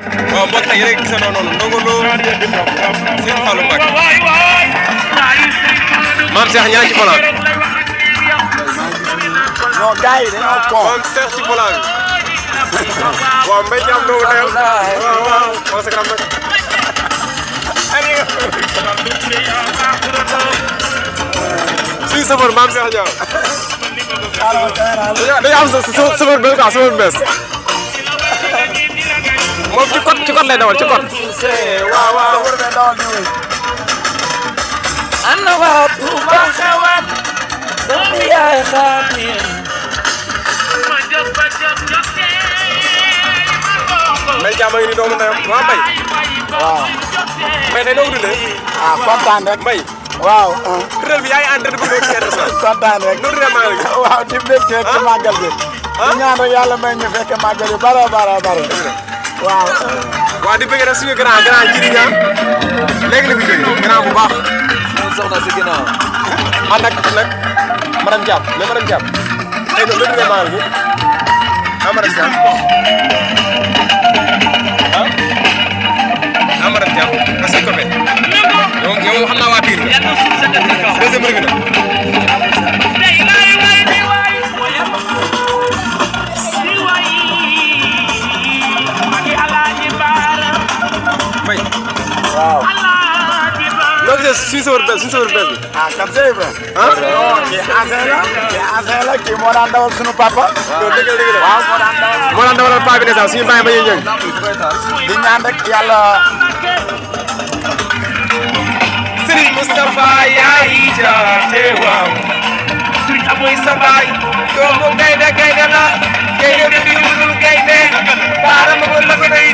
waaw mbokk yi rek gis nañu noonu Ndongo Lo Serigne Fallou Mbacké Mame Cheikh ñaa ci volant non gars yi dañoo ko Mame Cheikh ci volant bi waaw Mbaye Thiam doomu ndeyam waaw on se calme suñu safar Mame Cheikh Niang dañu am safar bees quoi safar bees moom ci code lay dawal ci code waaw waaw ana waa Touba xewat sama yaay xaatir Mbaye Thiam a ngi nii doomu ndeyam waaw Mbaye waaw Mbaye tey doo ko dundee ah kontaan rek Mbaye waaw kuréel bi yaa ngi entraîné bu ñëw ci RSA kontaan rek noonu dundee maa ngi waaw di mbégte rek ci màggal gi di ñaan rek yàlla may ñu fekke màggal yu bare waaw waaw di bëgg rek suñu grand Jiri Ñaan léegi la fi jógee grand bu baax suñu soxna si ginnaaw ànd ak madame Diab mais madame Diab tey noonu la dundee maa ngi madame Diab madame Diab parce que copain yow xam naa waa biir deuxième revue na waaw loo gisee suñu sawar bees bi ah kan sey ba kii ancien la kii moo daan dawal sunu papa dëgg la waaw moo daan dawalal paa bi ne sax suñu bàyyi ba ñuy ñëw di ñaan rek yàlla Serigne Moustapha yaay jaate waaw Serigne amoy sa baay doomu gaynde la gaynde bi dul gaynde baara ma la ko day